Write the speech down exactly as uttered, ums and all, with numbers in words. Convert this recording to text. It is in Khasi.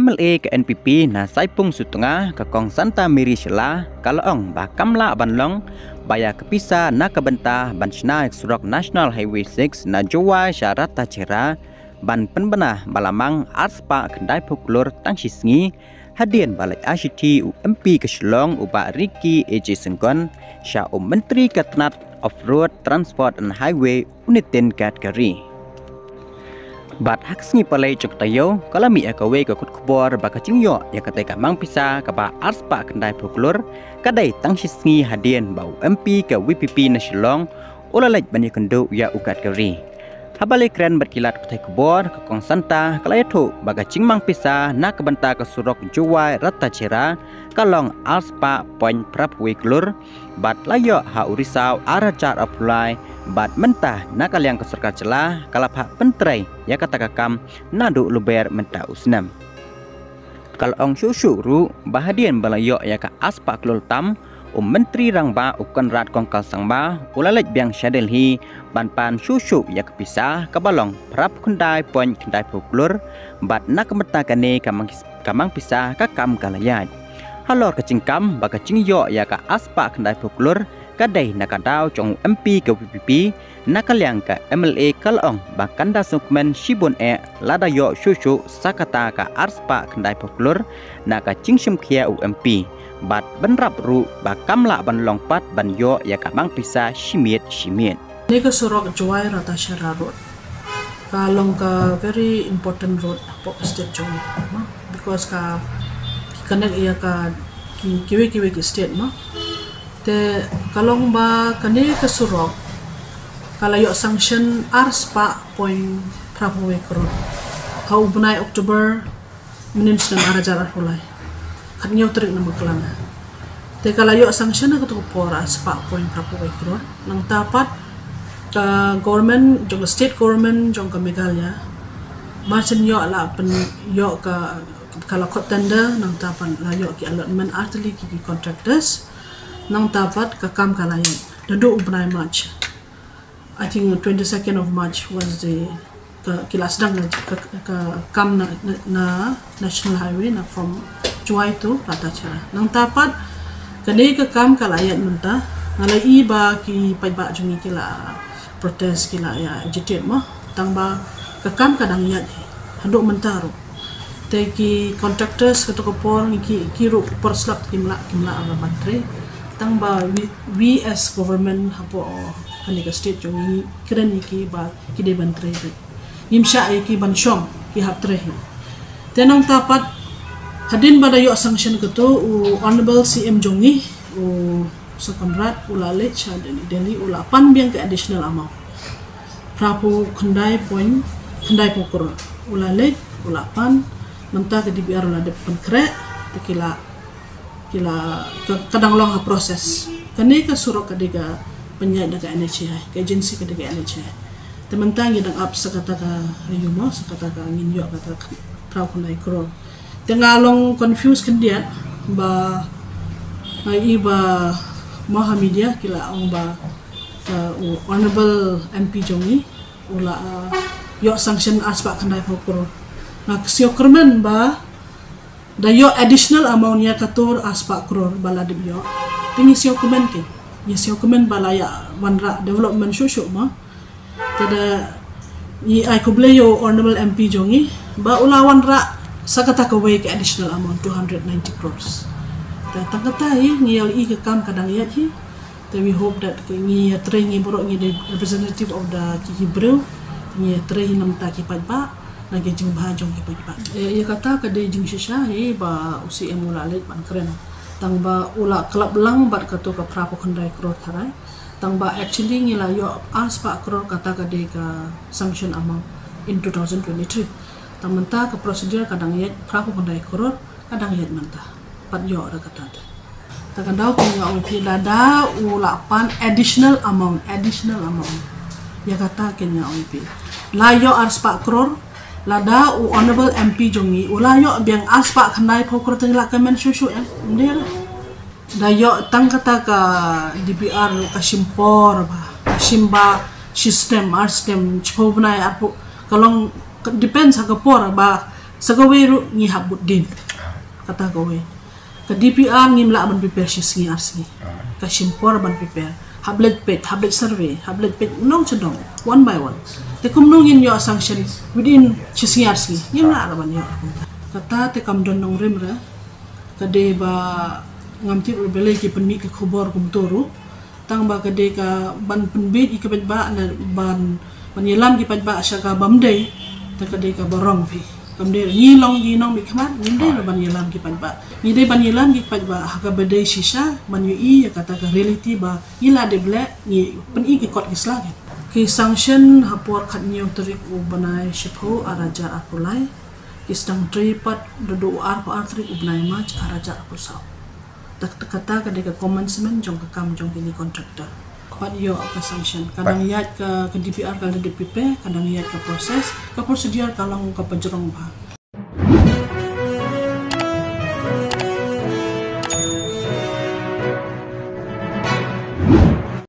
M L A ka N P P na Saipung Sutnga, ka Kong Santa Mary Shylla, ka la ong ba kam lah ban long ba ïa ka pisa na ka bynta ban shna ïa ka surok National Highway six na Jowai sha Rattachera ban pynbna ba la mang ar spah khyndai phew klur tang shi sngi, hadien ba la ïa shithi u M P ka Shillong u Bah Ricky A J Syngkon sha u Myntri ka tnat Off-Road Transport and Highway u Nitin Gadkari. Bad ha ka sngi Palei jong ka taïew ka la mih ïa kawei ka kut khubor ba ka jingïoh ïa katei ka mang pisa kaba ar spah khyndai phew klur ka dei tang shi sngi hadien ba u M P ka V P P na Shillong u la leit ban ïakynduh ïa u Gadkari. Haba la ïakren bad ki lad pathai khubor, ka Kong Santa ka la ïathuh ba ka jingmang pisa na ka bynta ka surok Jowai Rattachera ka long ar spah point phra phew klur, bad la ïoh ha u risaw ar hajar arphew lai, bad mynta na ka liang ka sorkar jylla ka la phah pyntrei ïa kata ka kam naduh lber mynta u snem. Ka la ong shuh shuh ruh ba hadien ba la ïoh ïa ka ar spah klur tam, u Myntri Rangbah u Conrad Kongkal Sangma u la leit biang sha Delhi ban pan shuh shuh ïa ka pisa kaba long phra phew khyndai point khyndai phew klur, bad na ka bynta kane ka mang, ka mang pisa ka kam ka la ïaid. Halor ka jingkam ba ka jingïoh ïa ka ar spah khyndai phew klur ka dei na ka daw jong u M P ka V P P, na ka liang ka M L A ka la ong ba kan da sngewkmen shibun eh lada ïoh shuh shuh sa kata ka ar spah khyndai phew klur na ka jingshim khia u M P, bad bynrap ruh ba kam lah ban long pat ban ïoh ïa ka mang pisa shi miet shi miet. Kane ka surok Jowai Rattachera road ka long ka very important road hapoh ka state jong ngi, no? Because ka connect ïa ka ki, kiwei kiwei ki state, no? Te ka long ba kane ka surok ka la ïoh sanction ar spah point phra phew wei klur ha u bnai October mynnin snem ar hajar arphew lai, khathynñiew tarik na Maklang. Te ka la ïoh sanction ha kato ka por ar spah point phra phew wei klur. Nangta pat ka government jong ka state government jong ka Meghalaya, mar shen ïoh la pyn, ïoh ka, ka la khot tender, nangta pat la ïoh ki allotment ar tylli ki, ki contractors. Nangta pat ka kam ka la ïaid naduh u bnai March. I think twenty-second of March was the, ka, ki la sdang ka, ka, ka kam na, na, na National Highway na from Jowai to Rattachera. Nangta pat kane ka kam ka la ïaid mynta, nga la ïohi ba ki paidbah jong ngi ki la protest, ki la ïa agitate mo. Tang ba ka kam ka dang ïaid hi haduh mynta ruh. Te ki contractors kato ka por ngi ki, ki ruh por slap kim lah, kim lah ban trei. Tang ba we, we as government hapoh kane ka state jong ngi kren ïa ki ba ki dei ban trei. Ngim shah ïa ki ban shong, ki hap trei hi. Te nangta pat hadien ba da ïoh sanction kato, u Honorable C M jong ngi, u Sir Conrad u la leit sha Delhi, u la pan biang ka additional amount phra phew khyndai point khyndai phew klur. U la leit, u la pan, mynta ka D P R u la dep pynkhreh, te ki la, ki la, ka, ka dang long ha process. Kane ka surok ka dei ka pynïaid da ka N H A I, ka agency ka dei ka N H A I. Te mynta ngi dang ap sa kata ka, ïa mo, sa kata ka ngin ïoh kata ka phra phew khyndai klur. Te nga long confused khyndiat ba nga ïohi ba mo ha media ki la ong ba, uh, u Honorable M P jong ngi u la, uh, ïoh sanction ar spah khyndai phew klur. Nga sngewkmen ba da ïoh additional amount ïa kato ar spah klur ba la dep ïoh. Te ngi sngewkmen ki, ngi sngewkmen ba la ïa wanrah development shuh shuh mo. Te da ngi ai khublei ïa u Honorable M P jong ngi ba u la wanrah sa kata kawei ka additional amount two hundred ninety crores. Te tang kata hi ngi ïa ïohi ka kam ka dang ïaid hi. Te we hope that ki, ngi ïa trei, ngi baroh ngi dei representative of the ki, ki briew. Ngi ïa trei hi namar ki paidbah, na ki jingbha jong ki paidbah. Ïa, ïa kata ka dei jingshisha hi ba u C M u la leit ban kren. Tang ba u la khlap lang bad kato ka phra phew khyndai klur tharai. Tang ba actually ngi la ïoh ar spah klur kata ka dei ka sanction amount in two thousand twenty-three. Tang mynta ka procedure ka dang ïaid phra phew khyndai klur ka dang ïaid mynta. Pat ïoh da kata te. Te ka daw ka nga ong ïa phi lada u la pan additional amount, additional amount. Ïa kata ka nga ong ïa phi. La ïoh ar spah klur, lada u Honorable M P jong ngi u la ïoh biang ar spah khyndai phew klur te ngi la kmen shuh shuh em. Ym dei re. Da ïoh tang kata ka D P R ka shim por ba, ka shim ba shi snem, ar snem, shiphew bnai, arphew, ka long, ka depends ha ka por ba Sa kawei ruh ngi hap bud dien. Kata kawei. Ka D P R ngim lah ban prepare shi sngi ar sngi. Ka shim por ban prepare. Hap leit peit, hap leit survey, hap leit peit nong cha nong, one by one. Te kumno ngin ïoh sanction within shi sngi ar sngi? Ngim lah ban ïoh. Kata te kam don nongrim re. Ka dei ba ngam tip ruh balei ki pynmih ka khubor kumto ruh. Tang ba ka dei ka ban pynbeit ïa ki paidbah ne ban, ban ïalam ki paidbah sha ka bym dei. Te ka dei ka barong phi. Kam dei ngi long ngi nongmihkhmat, ngim dei ruh ban ïalam ki paidbah. Ngi dei ban ïalam ki paidbah ha kaba dei shisha, ban ïohi ïa kata ka reality ba ngi la dep leh, ngi pyni ki kot ki sla ki. Ki sanction ha por khatñiew tarik u bnai shiphew arhajar arphew lai. Ki sdang trei pat naduh u arphew ar tarik u bnai March arhajar arphew saw. Tak kata ka dei ka commencement jong ka kam jong kine contractor. Pat ïoh ka sanction. Ka dang ïaid ka, ka D P R ka la dep prepare, ka dang ïaid ka process, ka procedure ka long ka pajrong bha.